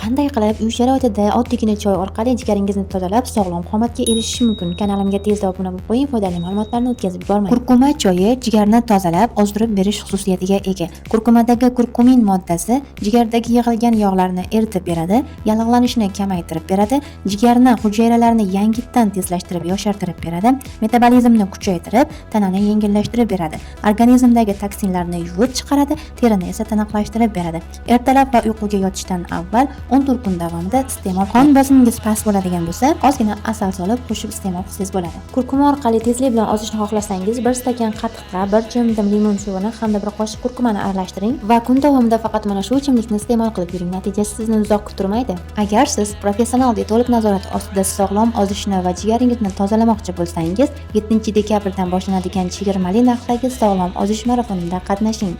Qanday qilib uy sharoitida oddiygina choy orqali jigaringizni tozalab, sog'lom qomatga erishish mumkin? Kanalimga tezda obuna bo'lib qo'ying, foydali ma'lumotlarni o'tkazib yubormang. Kurkuma choyi jigarni tozalab, ozdirib berish xususiyatiga ega. Kurkumadagi kurkumin moddasi jigardagi yig'ilgan yog'larni eritib beradi, yallig'lanishni kamaytirib beradi, jigarni hujayralarini yangitdan tezlashtirib, yoshartirib beradi, metabolizmni kuchaytirib, tanani yengillashtirib beradi. Organizmdagi toksinlarni yuvib chiqaradi, terini esa tiniqlashtirib beradi. Ertalab va uyquga yotishdan avval 14 kun davomida iste'mol. Qon bosimingiz past bo'ladigan bo'lsa, ozgina asal solib qo'shib iste'mol qilsangiz bo'ladi. Kurkuma orqali tezlik bilan ozishni xohlasangiz, 1 stakan qatiqqa 1 chimdim limon suvini hamda 1 qoshiq kurkumani aralashtiring va kun davomida faqat mana shu ichimlikni iste'mol qilib yuring. Natijasi sizni uzoq kuttirmaydi. Agar siz professional dietolog nazorati ostida sog'lom ozishni va jigaringizni tozalamoqchi bo'lsangiz, 7 dekabrdan boshlanadigan chegirmali narxdagi sog'lom ozish marafonida qatnashing.